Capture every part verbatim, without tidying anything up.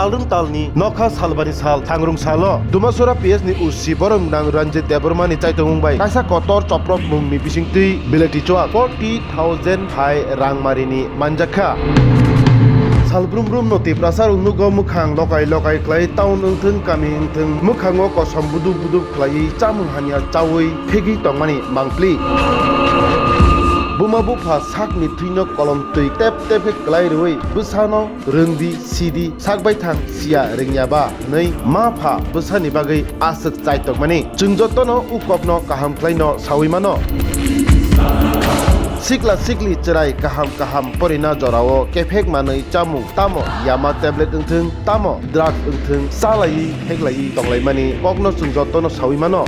Salrwng talni nokha salbani sal thangrwng salo Dumasora P S ni O C borok nang Ranjit Debbarma ni chaitongmung bai kaisa kotor choprok mung ni bisingtwi belati chuak forty thousand hai rangmari ni manjakha. Sal brum brum no Tiprasa rok nugo mwkhang lokai lokai khlai town wngthwng kami wngthwng mwkhango kosom buduk buduk khlaiwi chamung hamya chawi phegwi tongmani mangpli. Buma bupha sakni thwino kolom twi tep tep khe kwlai rwui bwsano rwngdi sidi sakbai thang siya rwngya ba hwnwi ma pha bwsani bagwi aswk chai tongmani. Chwng jotono u kokno kaham khlaino sawi mano. Sikla sikli chwrai kaham kaham porina jorao kephek manwi chamung tamo yama tablet wngthwng tamo drugs wngthwng chalaiwi pheklaiwi tonglaimani kokno chwng jotono sawi mano.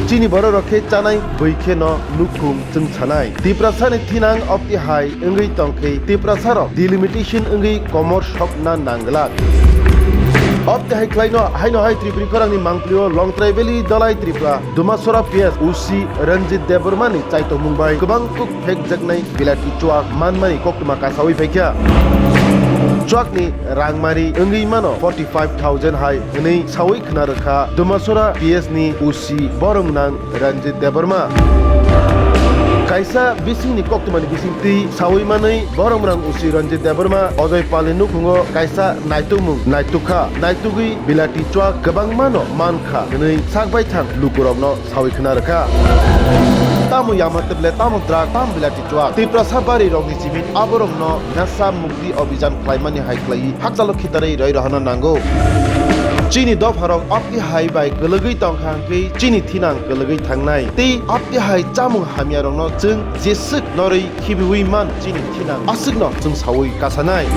Chini bororok khe chanai bwi kheno nukhung chwngsanai. Tiprasani thinang opti hai wngwi tongkhe Tiprasarok delimitation wngwi komor sokna nangglak. Opti hai khlaino haino hai Tripuri khorangni mangpilio Longtrai Valley Dalai Tripura Dumasora P S O C Ranjit Debbarma ni chaitongmung bai kwbang kuk phekjaknai bilati chuak manmani koktwma kasawi phaikha. Chuakni rangmari wngwi mano forty five thousand hai hwnwi sawi khna rwkha Dumasora P S ni O C borok nang Ranjit Debbarma. Kaisa bisingni koktwmani bisingtwi sawi manwi borok nang O C Ranjit Debbarma Ojoi Palni nukhungo kaisa naitukmung naitukha. Naitugwi bilati chuak kwbangmano mankha hwnwi sakbai thang lukurokno sawi khna rwkha. Tamo yama teble, tamo drug, tamo bilati chuak. Tiprasa bari rokni chimit aborokno nasa mukti obijan khlaimani hai khlaiwi hakchalo khitarwi roi rohorna nango. Chini dopharok opti hai bai kwlwgwi tongkha hwnkhe chini thinang kwlwgwi thangnai. Tei opti hai chamung hamyarokno chwng jeswk norwi khibiwi man chini thinang aswkno chwng sawi kasanai.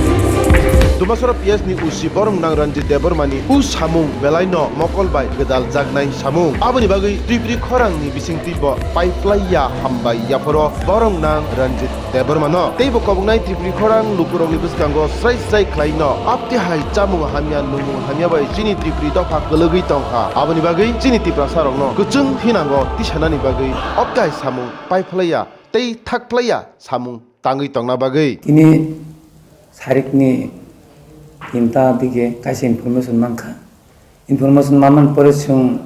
Dumasora P S ni O C borok nang Ranjit Debbarma ni u samung belaino mokol bai gwdal jaknai samung. Aboni bagwi Tripuri khorang ni bisingtwi bo paiphlai ya hambai yaphoro borok nang Ranjit Debbarma no. Tei bo koboknai Tripuri khorang lukurok ni bwskango srai srai khlai no. Apti hai chamung hamya nungmung hamya bai chini Tripuri dopha kwlwgwi tongkha. Aboni bagwi chini Tiprasa rok no kwchwng thinango tisanani bagwi apti hai samung paiphlai ya tei thakphlai ya samung tangwi tongna bagwi. Tini sarikni tinta dige kaisa information mankha. Information manmani pore chwng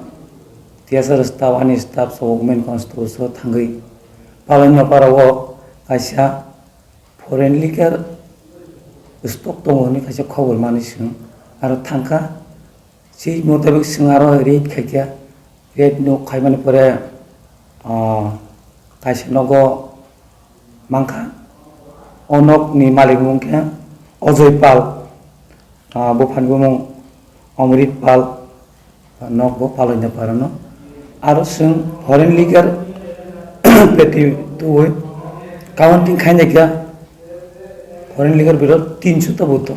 T S R staff, ani staff, so women constable so thangwi Palainapara o kaisa foreign liquor stock tongo hinwi kaisa khobor manwi chwng aro thangkha. Sei mutabik chwng aro raid khaikha, raid no khaimani pore, ah, kaisa nogo mankha. O nokni malik wngkhe Ojoi Pal, ah, buphani bumung Omrit Pal, nok bo Palainapara no. Aro chwng foreign liquor peti tubui counting khainai kha, foreign liquor biro tinso ta botol,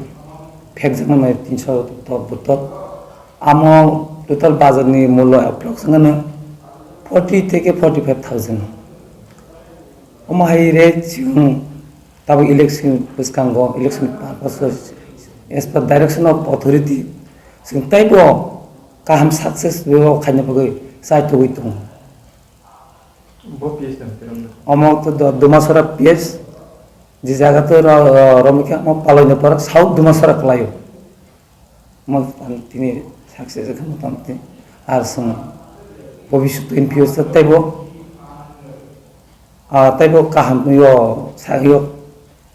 phekjaknai mai tinso ta botol. Amo total bazar ni mullo approx wngkha forty theke forty five thousand. Omo hai rate chwng tabuk election bwskango, election purpose as per direction of authority chwng teibo kaham success bo khaina bagwi chai tugwi tongo. Bo P S ni kiron. Omo to do-, Dumasora P S, je jaga to ro-, ro-, romikha omo Palainapara South Dumasora kwlaio. Mo tini success khe motamoti. Ar chwng bhobishyot in future teibo, ah, teibo kaham yo sa yo